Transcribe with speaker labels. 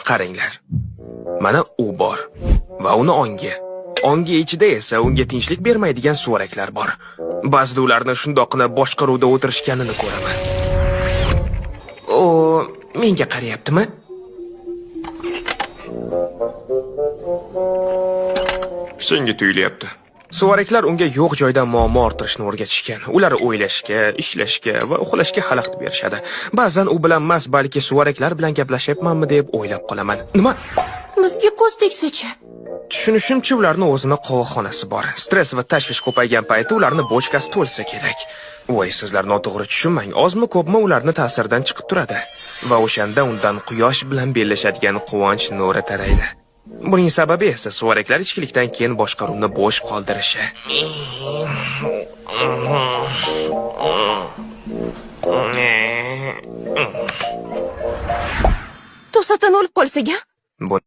Speaker 1: Qaranglar. Mana u bor va uni ongi. Ongi ichida esa unga tinchlik bermaydigan suvaraklar bor. Ba'zida ularni shundoqqina boshqaruvda o'tirishganini ko'raman. O, menga qarayaptimi? Senga tuyulyapti. Suvaraklar unga yo'q joydan muammo orttirishni o'rgatishgan. Ular o'ylashga, ishlashga va uxlashga xalaqit berishadi. Ba'zan u bilan emas, balki suvaraklar bilan gaplashyapmanmi deb o'ylab qolaman. Nima?
Speaker 2: Bizga ko'z tegsa-chi?
Speaker 1: Tushunishimcha, ularni o'zini qovoqxonasi bor. Stress va tashvish ko'paygan payti ularni bochkasi to'lsa kerak. Voy, sizlar noto'g'ri tushunmang. Ozmi ko'pmi ularni ta'siridan chiqib turadi. Va o'shanda undan quyosh bilan bellashadigan quvonch nuri taraydi. Buning sababi esa suvaraklar ichkilikdan keyin boshqaruvni bo'sh qoldirishi.
Speaker 2: To'satdan o'lib qolsak-a?
Speaker 1: Bu